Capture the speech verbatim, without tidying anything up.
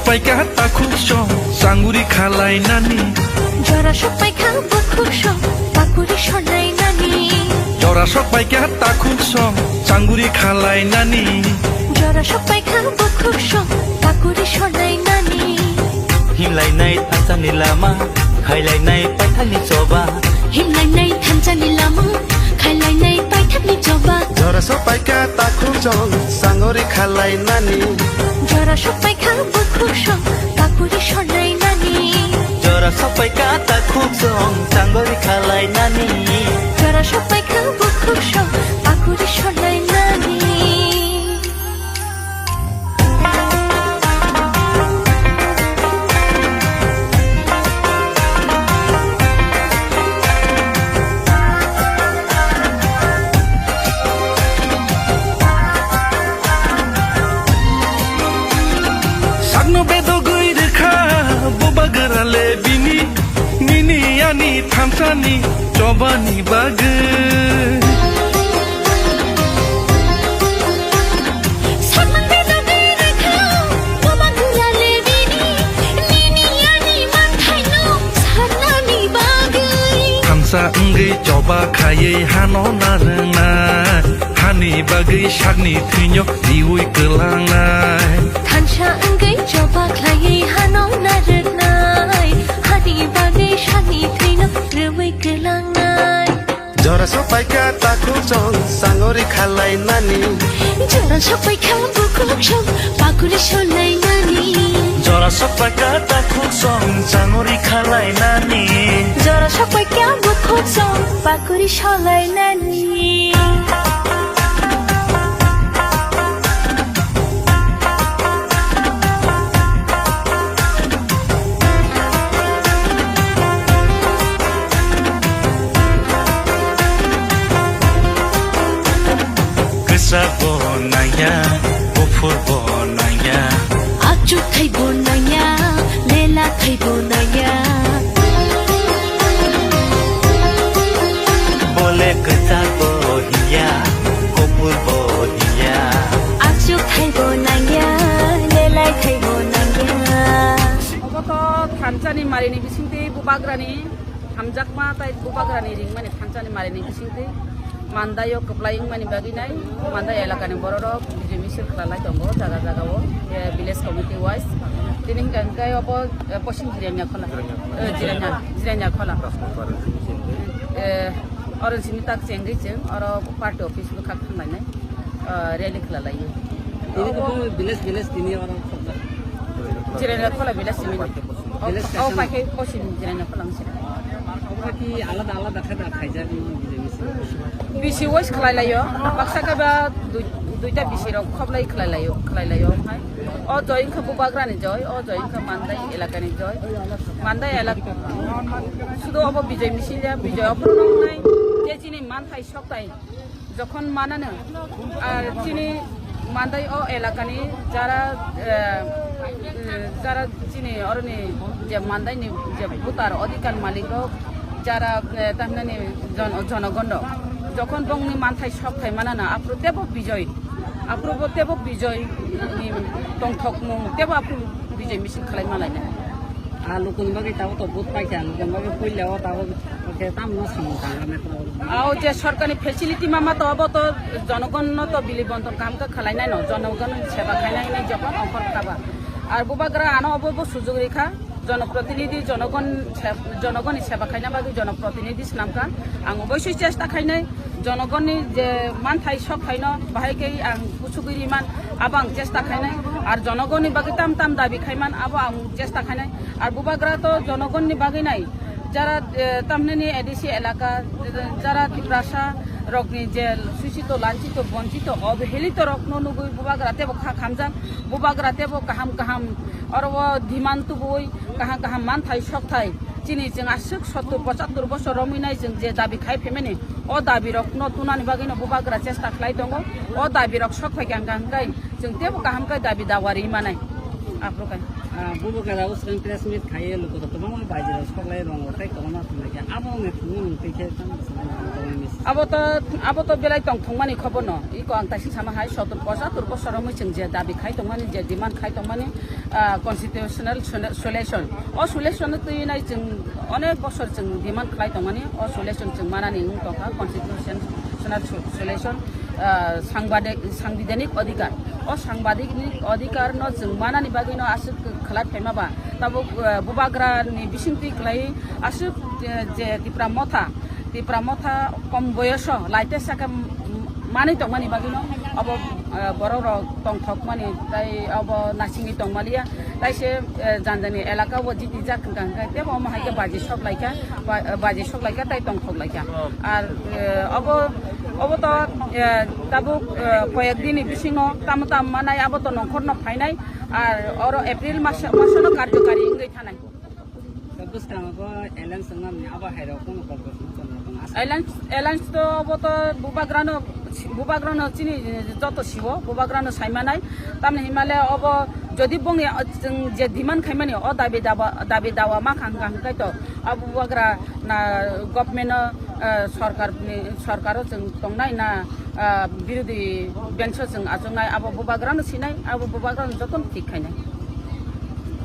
Paikha takhuk song changuri khalai nani. Jora sok paikha bukhuk song pakuri sonai nani. Jora sok paikha takhuk song changuri khalai nani. Jora sok paikha bukhuk song pakuri sonai nani. Himlainai thansani lama, khailainai paithakni choba. Himlainai thansani lama, khailainai paithakni choba. Jora sok paikha takhuk song changuri khalai nani. Jora sok paikha bukhuk song pakuri sonai nani. Jora sok paikha takhuk song changuri khalai nani. Jora sok paikha bukhuk song pakuri sonai nani. Sakno bedogwi rwkha bubagra le bini, nini ani thansani chobani bagwi. Sakno bedogwi rwkha bubagra le bini, nini ani manthaino sarnani bagwi. Thansa wngwi choba khaiwi hano narwknai, hani bagwi sakni thwino riwi kwlangnai. Thansa wngwi choba khlaiwi hano narwknai, hani bagwi sakni thwino riwi kwlangnai. Jora sok paikha takhuk song changuri khalai nani. Jora sok paikha bukhuk song pakuri sonai nani. Jora sok paikha takhuk song changuri khalai nani. Jora sok paikha bukhuk song pakuri sonai nani. Kwchak bo nangya, buphur bo nangya. Achuk thai bo nangya, lela thai bo nangya. Bole kwchak bo hiya, buphur bo hiya. Achuk thai bo nangya, lelai thai bo nangya. Obo to thansani marini bisingtwi bubagrani hamjakma tai bubagrani ringmani thansani marini bisingtwi mandaio kwplai wngmani bagwi nai mandai elakani bororok bijoi misil khwlalai tongo jaga jagao, eh, village committee wise. Tini hwnkhe hwnkhe obo, eh, poschim Jirania khola. Jirania khola. Eh, Jirania, Jirania khola. Eh, oro simi tak chengwi chwng oro party office bwkhak thanglainai, eh, rally khwlalaio. Tini khe village, village tini oro khokjak. Jirania khola village simi. Village Oh, station. Paikhe poschim Jirania khola wngse. Omo ki alada alada khe da khaijak wngma bijai misi? Bisi wise khlai laio, baksa khe ba dui-, duita bisi rok khoblai khlai laio, khlai laio hai. O joi wngkha bubagrani joi, o joi wngkha mandai elakani joi. Mandai elak-, sudu obo bijoi misi ya, bijoi ophuru nai. Je chini manthai soktai. Jokhon manano, ar chini mandai o elakani jara, eh, eh, jara chini oroni je mandaini je voter odhikar malik rok, jara, eh, tamhinani jon-, jonogon rok, jokhon bongni manthai sokthai manana, aphuru tebo bijoi, aphuru bo tebo bijoi ni tongthokmung, tebo aphuru bijoi misil khlai malaina. Ah, lukuni bagwi tabuk to vote paikha, lukuni bagwi puila o tabuk khe tamno samung tangna. Ah, o je sorkarni facility ma ma to, abo to jonogon no to bili bonton kaham khe khlai nai no, jonogon seba khainai hinwi jokhon ongkhor khaba. Ar bubagra ano obo bo sujug rikha, jonoprotinidhi, jonogon se-, jonogonni seba khaina bagwi jonoprotinidhi swnamkha. Ang oboisoi chesta khainai, jonogonni je manthai sokthai no bahai khe ang kuchugwi riman, abo ang chesta khainai. Ar jonogonni bagwi tam tam dabi khaiman, abo ang chesta khainai. Ar bubagra to jonogonni bagwi nai, jara, eh, tamhinani A D C elaka, jara Tiprasa rokni je suchito, lanchito, bonchito, obhelito rokno nugwi bubagra tebo kha khamjak, bubagra tebo kaham kaham, oro o demand tubui kaham kaham manthai sokthai, chini chwng aswk sottur pochattur bosor romwi nai chwng je dabi khai phaimani, o dabi rokno tunani bagwino bubagra chesta khlai tongo, o dabi rok sok phaikha hwnkha hwnkhe chwng tebo kaham khe dabi dawa ri manai. Aphuru khe. Ah, bubo gada o swkang press meet khaiye luku to kwbangma baijra sok lai rongo tei kwbangma thumlai khe abo wngni thumwi mung twi khe tamo swkang abo to belai tong thungmani khobor no iko ang taising sama hai sotur pochatur bosor romwi chwng je dabi khai tongmani je demand khai tongmani, ah, constitutional solution. O solution no twi nai chwng onek bosor chwng demand khlai tongmani o solution chwng manani wng tongkha constitutional solution. Ah, sangbadik-, sangbidanik odhikar. O sangbadik ni odhikar no chwng manani bagwi no aswk khlai phaima ba. Tabuk, ah, bubagra ni bisingtwi khlai aswk, eh, je Tipra Motha, Tipra Motha kom boyoso laite saka m-, manwi tongmani bagwi no obo, eh, borok rok tongthokmani tai obo nasingwi tongmaliya. Taise, eh, janjani elaka o jiti jak hwnkha hwnkhe tebo omo hai khe baji sok laikha, ba-, baji sok laikha tai tongthok laikha. Ar, eh, obo, obo to, eh, tabuk, eh, koyek dini bisingo tamo tamo manai abo to nongkhorno phainai. Ar oro April mas, masono karjokari wngwi thanai. Bwskango alliance wngnani abo hai rok kono kok bwskango tongo. Alliance, alliance to obo to bubagrano, bubagrano chini joto sibo, bubagrano saimanai. Tamni himale obo jodi bongni, uh, chwng je demand khaimani o dabi dawa, dabi dawa ma khang khang kai to. Abo bubagra na government no, uh, sarkar ni, sarkaro chwng tongnai na, uh, birodhi bench o chwng achuknai abo bubagrano sinai, abo bubagrano jotono thik khainai.